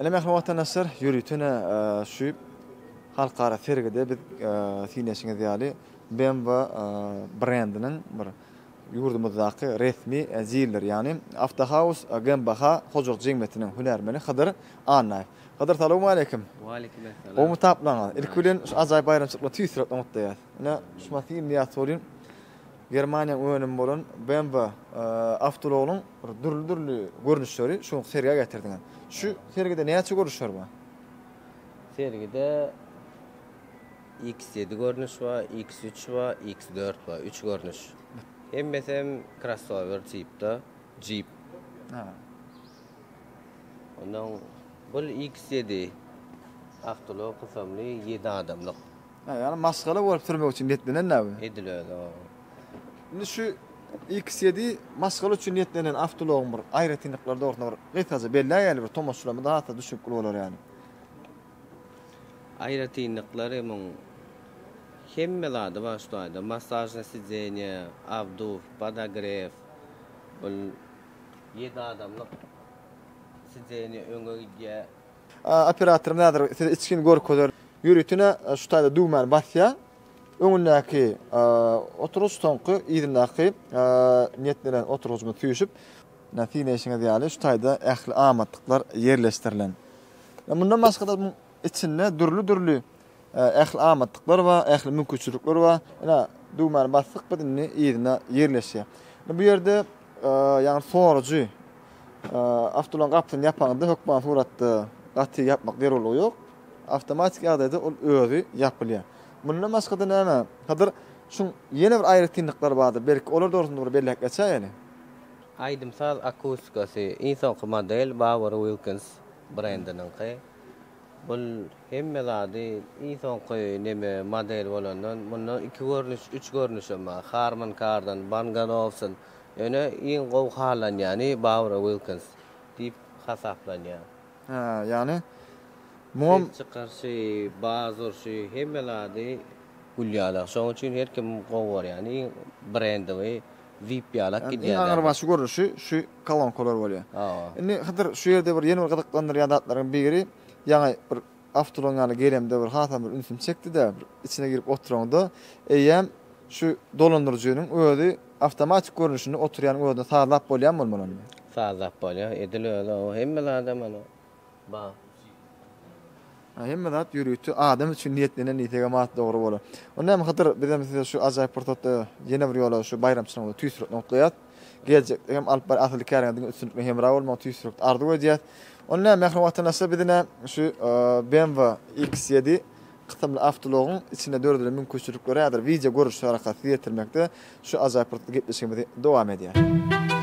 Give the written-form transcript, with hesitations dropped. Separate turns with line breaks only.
Ine mähriban watandaşlar, ýörite ine şu halkara sergide biz synlaşyňyz ýaly BMW brendiniň bir ýurdumyzdaky resmi dileri, ýagny Awtohaus GmbH hojalyk jemgyýetiniň hünärmeni Hydyr Annaýew. Hydyr salowmaleýkim.
Waleýkim essalam.
Gowmy taplaňyz? Ilki bilen şu ajaýyp baýramçylyk bilen tüýs ýürekden gutlaýas. Ine şu synlaýas welin Germaniýanyň önümi bolan BMW awtoulagynyň bir dürli-dürli görnüşleri şu sergä getirdiňiz. Şu sergide näçe görnüşler bar?
Sergide X7 görnüş bar, X3 bar, X4 bar, üç görnüş. Hemmesem krossower tipde, jip. Ondan bul X7 awtoulag kysymly ýedi adamlyk.
Hä, ýagny maşgala bolup sürmek üçin niýetlenen-dä bu?
Edil özi, hawa.
Indi şu X7 maşgala üçin niýetlenen awtoulagyň bir aýratynlyklary dogrusynda bir gysgaça belläýeli bir tomaşaçylarymyza has-da düşnükli bolar ýaly.
Aýratynlyklary muň hemme zady bar şu taýda, massažnyý sidenýe, abduw, podogrew, bul ýedi adamlyk sidenýe öňe gidýär.
Operatorymyz häzir size içgin görkezer. Ýöritine şu taýda düwmäni basýar. Öňündäki oturgyç soňky yzyndaky niýetlenen oturgyjymyz süýşüp, ine synlaýşyňyz ýaly şu taýda ähli amatlyklar ýerleşdirilen. Mundan başga-da muň içinde dürli-dürli ähli amatlyklar bar, ähli mümkinçilikler bar. Ine düwmäni basdyk biz indi yzyna ýerleşýär. Bu ýerde ýagny sorujy Awtoulagyň gapysyny ýapaňda hökman suratda gaty ýapmak zerurlygy ýok. Awtomatik ýagdaýda ol özi ýapylýar. Mundan başga-da näme, Hydyr, şuň ýene bir aýratynlyklary bardyr, belki olar dogrusynda bir belläp geçäýeli.
Aýdym-saz akustikasy iň soňky model Bauer Wilkins brendiniňki. Bul hemme zady iň soňky neme model bolandan mundan iki görnüş, üç görnüşem bar. Harman Kardon, Bang Olufsen Ýöne iň gowy halanýany Barbara Wilkins diýip hasaplanýar.
Hä, ýagny muňam.
Ses çykaryşy, baz urşy hemme zady gül ýalak. Şonuň üçin her kim gowy görýär. Iň brendowy VIP ýalak gidýär.
Iň aňrybaşy görnüşi şu kolonkalar bolýar.
Hawa.
Indi Hydyr şu ýerde bir ýene bir gyzyklandyrýan zatlaryň biri ýaňy bir awtoulagyň ýanyna gelemde bir hasam bir ünsümi çekdi-de, bir içine girip oturaňda eýýäm şu dolandyryjynyň özi Awtomatik görnüşinde oturýanyň özüne sazlap bolýan bolmaly onda.
Sazlap bolýar edil özi o hemme zadam ana bar.
Ha hemme zat ýörite adam üçin niýetlenen diýsegem has dogry bolar. Onda hem Hydyr bizem size şu ajaýyp pursatda ýene bir ýola şu baýramçylygyňyzy tüýs ýürekden gutlaýas. Geljekde hem alyp barýan asylly käriňize diňe üstünlik bilen hemra bolmagyny tüýs ýürekden arzuw edýäs. Onda hem mähriban watandaşlar biz ine şu BMW X7 Kysymly awtoulagyň içinde döredilen mümkinçilikleri häzir wideo görnüşli arkaly size ýetirmekde şu ajaýyp pursatda gepleşigimizi dowam edýäris.